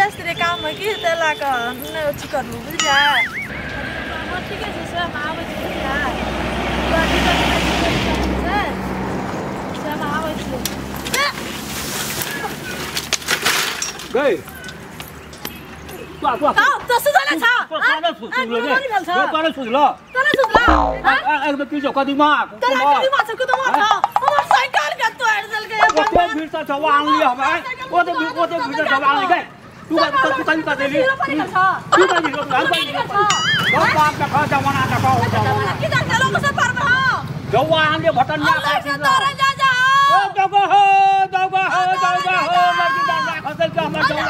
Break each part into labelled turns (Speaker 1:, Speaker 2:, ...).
Speaker 1: व्यस्त रहे काम में की ते ला के नै अथी करलु बुझलियै। हां ठीके छै से हम आबै छी बुझलियै। से से हम आबै छी।
Speaker 2: गई
Speaker 1: तो सुधला छ
Speaker 2: तोरा सुधला
Speaker 1: तोरा सुधला
Speaker 2: एक में की जो कदीमा
Speaker 1: तोरा कदीमा छ कदीमा छ हमर साइकिल के तोड़ देलकै।
Speaker 2: ओते भीड़ से जवा आनली हम ओते भीड़ से जवा आनली गई तू तू कहीं कर देली तू कहीं रोक हम कहीं रोक बाप का खा जवाना का हो जवाना
Speaker 1: की जान चलो से पर में हो
Speaker 2: जवा आनले भटनिया
Speaker 1: का तोरा जा जा
Speaker 2: ओ दगो हो दगो हो दगो हो लड़की डांडा खसल के हमर जवा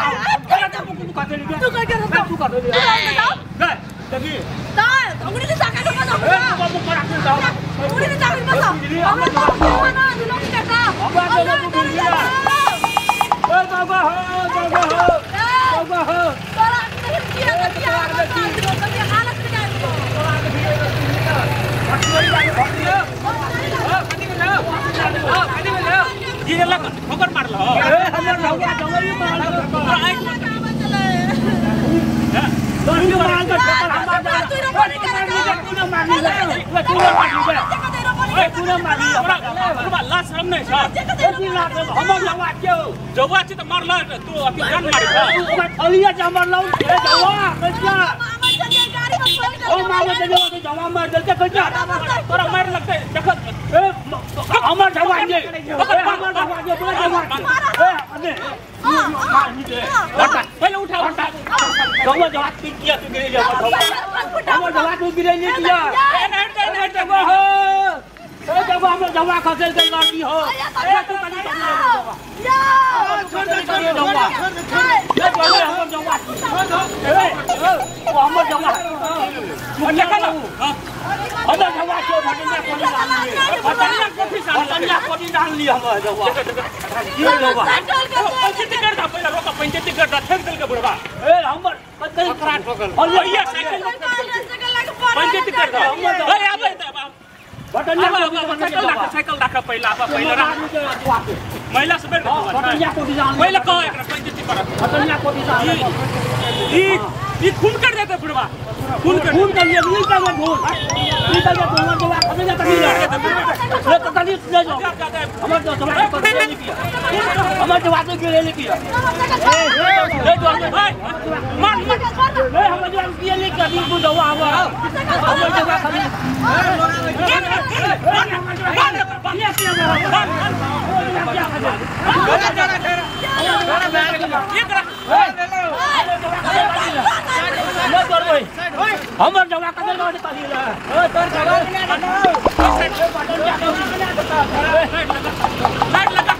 Speaker 1: तू कर के
Speaker 2: तू कर दे गए देखी
Speaker 1: ता उंगली से चाका के बजा
Speaker 2: ए तू पर रख दे
Speaker 1: उंगली से चाका के बजा हमरा तो ना दिलो की करता
Speaker 2: ए दगो हो दगो हो दगो हो
Speaker 1: तोरा नहीं किया किया तो हालत में जाए
Speaker 2: तोरा के भटोरी लागे भटोरी हां कदी में ले हां कदी में ले
Speaker 3: ये लग ठोकर मारल हो
Speaker 2: ए हमर रहुआ जंगली मारल
Speaker 3: तोरा आँख
Speaker 2: तू मार के ठोकर हमार
Speaker 1: तू रोपनी कर
Speaker 2: तू ना मारली तू ना मारली ए तू ना मारली
Speaker 3: तोरा तोरा लाज शरम नहीं छ
Speaker 2: हमर जवा के
Speaker 3: जवा छै त मारल तू अथी जान मारी छ
Speaker 2: ओकरा थलिया जमर लौ ए जवा कैसा ओ मामा चले तो जवा मार देलके कैसा
Speaker 3: तोरा मार लगतै देख
Speaker 2: ए हमर जवा जे हमर जवा जे तोरा जवा ए अने मार नि दे
Speaker 3: पहिले उठा उठा
Speaker 2: जवा जवा तू किया तू गिरे जा हमर जवा तू गिरे नहीं किया
Speaker 3: ए नहीं हट नहीं हट
Speaker 2: हो ए जवा हमर जवा खसेल के लड़की हो ए तू कनी
Speaker 1: या
Speaker 2: छोड़ दे छोड़ दे छोड़ दे ए हमर जवा ए ओ हमर जवा
Speaker 3: देखा ना
Speaker 2: हमर जवा के भटनिया कोनी
Speaker 3: भटनिया कोठी से
Speaker 2: भटनिया कोठी डाल ली हमर जवा ये जवा
Speaker 3: पंचायती कर दा पहिले रोक पंचायती कर दा फेंक देलके बुढ़वा
Speaker 2: ए हमर कतई
Speaker 3: ओकरा ठोकल भैया साइकिल पंचायती कर दा ए आबे
Speaker 2: भटनिया
Speaker 3: साइकिल राख साइकिल राख पहिला आबा पहिला राख महिला से बैठ
Speaker 2: भटनिया कोठी डाल
Speaker 3: पहिले कह एकरा पंचायती कर
Speaker 2: भटनिया कोठी डाल
Speaker 3: ई ई खून कर देते बुढ़वा खून कर
Speaker 2: लिए ई का खून ई का खून जवा खसे जाता नहीं ले तो कली ले जाओ हमर तो जवा को ले लिया हमर जवा तो गिरे ले किया ए ए जो
Speaker 3: भाई मार मार
Speaker 2: ए हमर जवा किया ले किया तू जवा आवा हमर जवा खाली हमर जवा कदर गाड़ी पाली ला ए तोर जवा
Speaker 3: लाइट लगा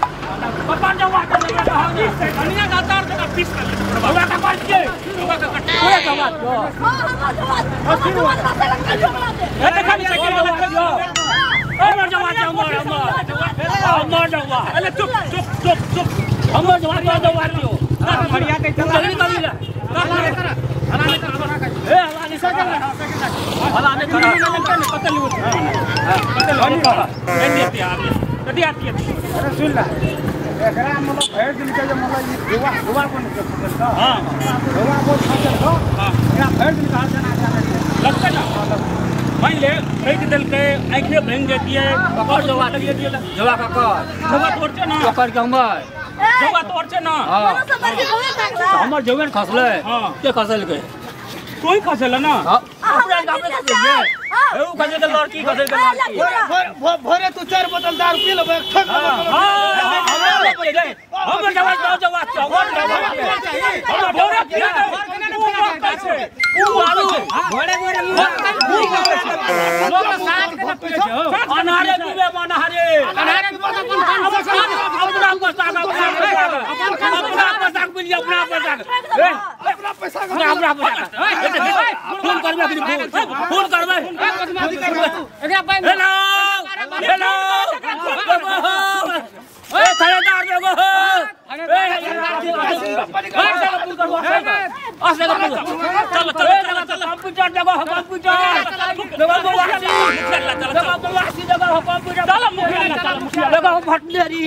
Speaker 2: पप्पा जवा के लगा
Speaker 3: धनिया का तार जगह पीस कर ले
Speaker 2: जवा का काट के
Speaker 3: जवा का काट
Speaker 2: पूरा जवा
Speaker 1: हां हमर जवा हमर जवा साइकिल ठोकला दे
Speaker 3: ए देखा नहीं साइकिल वाला
Speaker 2: हमर जवा हमर हमर जवा
Speaker 3: अरे चुप चुप चुप चुप
Speaker 2: हमर जवा तो जवा दियो
Speaker 3: बढ़िया के
Speaker 2: चला चली ला ए हला साइकिल हला ने करा
Speaker 3: पता नहीं पता नहीं नहीं आती आती कदी आती
Speaker 4: अरे सुन ला एकरा मतलब भर दिन के जे मतलब ई जुआ जुआ कोन के फसल छ।
Speaker 3: हां
Speaker 4: जुआ बहुत फसल छ।
Speaker 3: हां
Speaker 4: एकरा भर दिन कहां से ना जाने
Speaker 3: लगता ना मान ले फेंक देलकै आंखे भंग जतिए
Speaker 2: पकड़ जवा
Speaker 3: लगिए दिए
Speaker 2: जवा का कर
Speaker 3: जवा तोड़ छै ना
Speaker 2: पकड़ के हमर
Speaker 3: जवा तोड़ छै ना
Speaker 2: हां
Speaker 1: हमर
Speaker 2: हमर जवन खसले के खसल के
Speaker 3: कोई खसल ना
Speaker 2: हां अपना गांव में खसल ए उ खसल के लड़की खसल के लड़की
Speaker 4: भोरे तू 4 बोतल दारू पी लेबे ठोक
Speaker 2: हां हमर जवा तो जवा हमर जवा
Speaker 3: हमर भोरे पी ले
Speaker 2: उ आलू
Speaker 4: भोरे भोरे
Speaker 2: लोग साथ के पीछे अनारे पीबे अनारे
Speaker 4: अनारे पीबे अपन
Speaker 2: अपना पैसा अपना पैसा मिली अपना पैसा ए
Speaker 4: अपना पैसा
Speaker 2: अपना पैसा फोन करबे फोन करबे
Speaker 4: एकरा पाइ
Speaker 2: हेलो हेलो ए थानेदार देखो ए
Speaker 3: चल चल चल चल
Speaker 2: कंप्यूटर देखो कंप्यूटर देखो देखो कंप्यूटर देखो भटनेरी।